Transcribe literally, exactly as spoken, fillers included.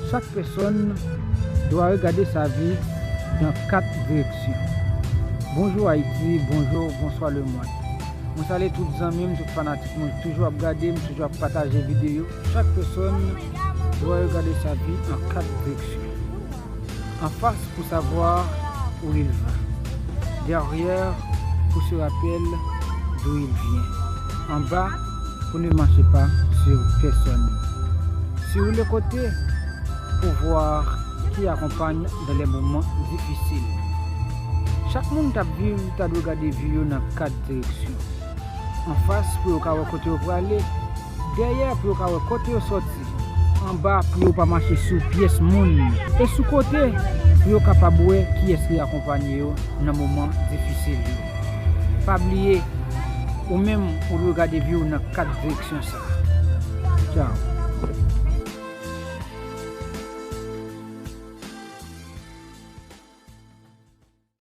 Chaque personne doit regarder sa vie dans quatre directions. Bonjour Haïti, bonjour, bonsoir le monde. Mwen salye tout zanmi m, tout fanatik mwen ki toujou ap gade m, toujou ap pataje videyo. Chaque personne doit regarder sa vie en quatre directions. En face, pour savoir où il va. Derrière, pour se rappeler d'où il vient. En bas, pour ne marcher pas sur personne. Sur le côté, pour voir qui accompagne dans les moments difficiles. Chak moun k ap viv ta dwe gade vi yo nan kat direksyon. Anfas, pou yo ka wè kote yo prale. Dèyè, pou yo ka wè kote yo sòti. Anba, pou yo pa mache sou pyès moun. E sou kote, pou yo kapab wè kiyès ki akonpanye yo nan moman difisil yo. Pa bliye, ou menm, ou dwe gade vi w nan kat direksyon sa. Tchao.